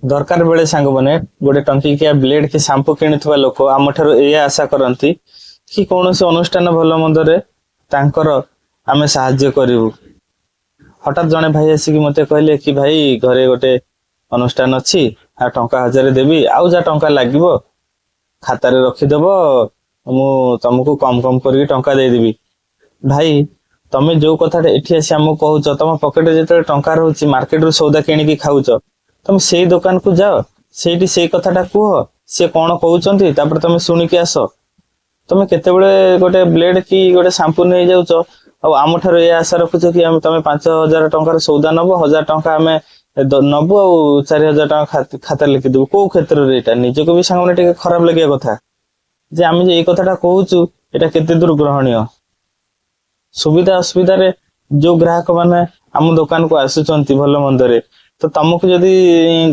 ଦରକାର ବେଳେ ସାଙ୍ଗମାନେ ଗୋଟେ ଟଙ୍କିକିଆ ବ୍ଲେଡ୍ କି ସାମ୍ପୁ କିଣୁଥିବା ଲୋକ ଆମଠାରୁ ଏଇଆ ଆଶା କରନ୍ତି କି କୌଣସି ଅନୁଷ୍ଠାନ ଭଲ ମନ୍ଦରେ ତାଙ୍କର ଆମେ ସାହାଯ୍ୟ କରିବୁ। ହଠାତ୍ ଜଣେ ଭାଇ ଆସିକି ମତେ କହିଲେ କି ଭାଇ, ଘରେ ଗୋଟେ ଅନୁଷ୍ଠାନ ଅଛି ଆଉ ଟଙ୍କା 1000 ଦେବି, ଆଉ ଯାହା ଟଙ୍କା ଲାଗିବ ଖାତାରେ ରଖିଦବ, ମୁଁ ତମକୁ କମ କମ କରିକି ଟଙ୍କା ଦେଇଦେବି। ଭାଇ, ତମେ ଯୋଉ କଥାଟା ଏଠି ଆସି ଆମକୁ କହୁଛ, ତମ ପକେଟରେ ଯେତେବେଳେ ଟଙ୍କା ରହୁଛି, ମାର୍କେଟରୁ ସଉଦା କିଣିକି ଖାଉଛ, ତମେ ସେଇ ଦୋକାନକୁ ଯାଅ, ସେଇଠି ସେଇ କଥାଟା କୁହ, ସିଏ କଣ କହୁଛନ୍ତି, ତାପରେ ତମେ ଶୁଣିକି ଆସ। ତମେ କେତେବେଳେ ଗୋଟେ ବ୍ଲେଡ କି ଗୋଟେ ସାମ୍ପୁ ନେଇଯାଉଛ ଆଉ ଆମଠାରୁ ଏ ଆଶା ରଖୁଛ କି ଆମେ ତମେ 5000 ଟଙ୍କାର ସଉଦା ନବ, 1000 ଟଙ୍କା ଆମେ ନବୁ ଆଉ 4000 ଟଙ୍କା ଖାତାରେ ଲେଖିଦବୁ। କୋଉ କ୍ଷେତ୍ରରେ ଏଇଟା ନିଜକୁ ବି ସାଙ୍ଗମାନେ ଟିକେ ଖରାପ ଲାଗିବା କଥା ଯେ ଆମେ ଯେ ଏଇ କଥାଟା କହୁଛୁ, ଏଇଟା କେତେ ଦୂର ଗ୍ରହଣୀୟ। ସୁବିଧା ଅସୁବିଧାରେ ଯୋଉ ଗ୍ରାହକ ମାନେ ଆମ ଦୋକାନକୁ ଆସୁଛନ୍ତି ଭଲ ମନ୍ଦରେ, ତ ତମକୁ ଯଦି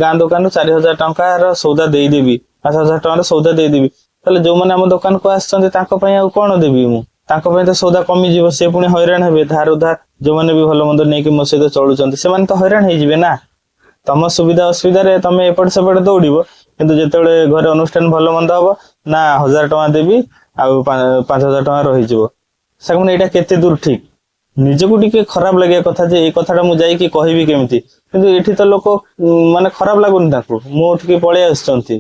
ଗାଁ ଦୋକାନରୁ 4000 ଟଙ୍କାର ସଉଦା ଦେଇଦେବି, 5000 ଟଙ୍କାର ସଉଦା ଦେଇଦେବି, ତାହେଲେ ଯୋଉମାନେ ଆମ ଦୋକାନକୁ ଆସୁଛନ୍ତି ତାଙ୍କ ପାଇଁ ଆଉ କଣ ଦେବି ମୁଁ? ତାଙ୍କ ପାଇଁ ତ ସଉଦା କମିଯିବ, ସେ ପୁଣି ହଇରାଣ ହେବେ। ଧାର ଉଧାର ଯୋଉମାନେ ବି ଭଲ ମନ୍ଦ ନେଇକି ମୋ ସହିତ ଚଳୁଛନ୍ତି, ସେମାନେ ତ ହଇରାଣ ହେଇଯିବେ ନା। ତମ ସୁବିଧା ଅସୁବିଧାରେ ତମେ ଏପଟ ସେପଟ ଦୌଡ଼ିବ, କିନ୍ତୁ ଯେତେବେଳେ ଘରେ ଅନୁଷ୍ଠାନ ଭଲ ମନ୍ଦ ହବ ନା, 1000 ଟଙ୍କା ଦେବି ଆଉ 5000 ଟଙ୍କା ରହିଯିବ। ସାଙ୍ଗମାନେ, ଏଇଟା କେତେ ଦୂର ଠିକ? ନିଜକୁ ଟିକେ ଖରାପ ଲାଗିବା କଥା ଯେ ଏଇ କଥାଟା ମୁଁ ଯାଇକି କହିବି କେମିତି। କିନ୍ତୁ ଏଠି ତ ଲୋକ ମାନେ ଖରାପ ଲାଗୁନି ତାଙ୍କୁ, ମୋ ଠିକି ପଳେଇ ଆସୁଛନ୍ତି।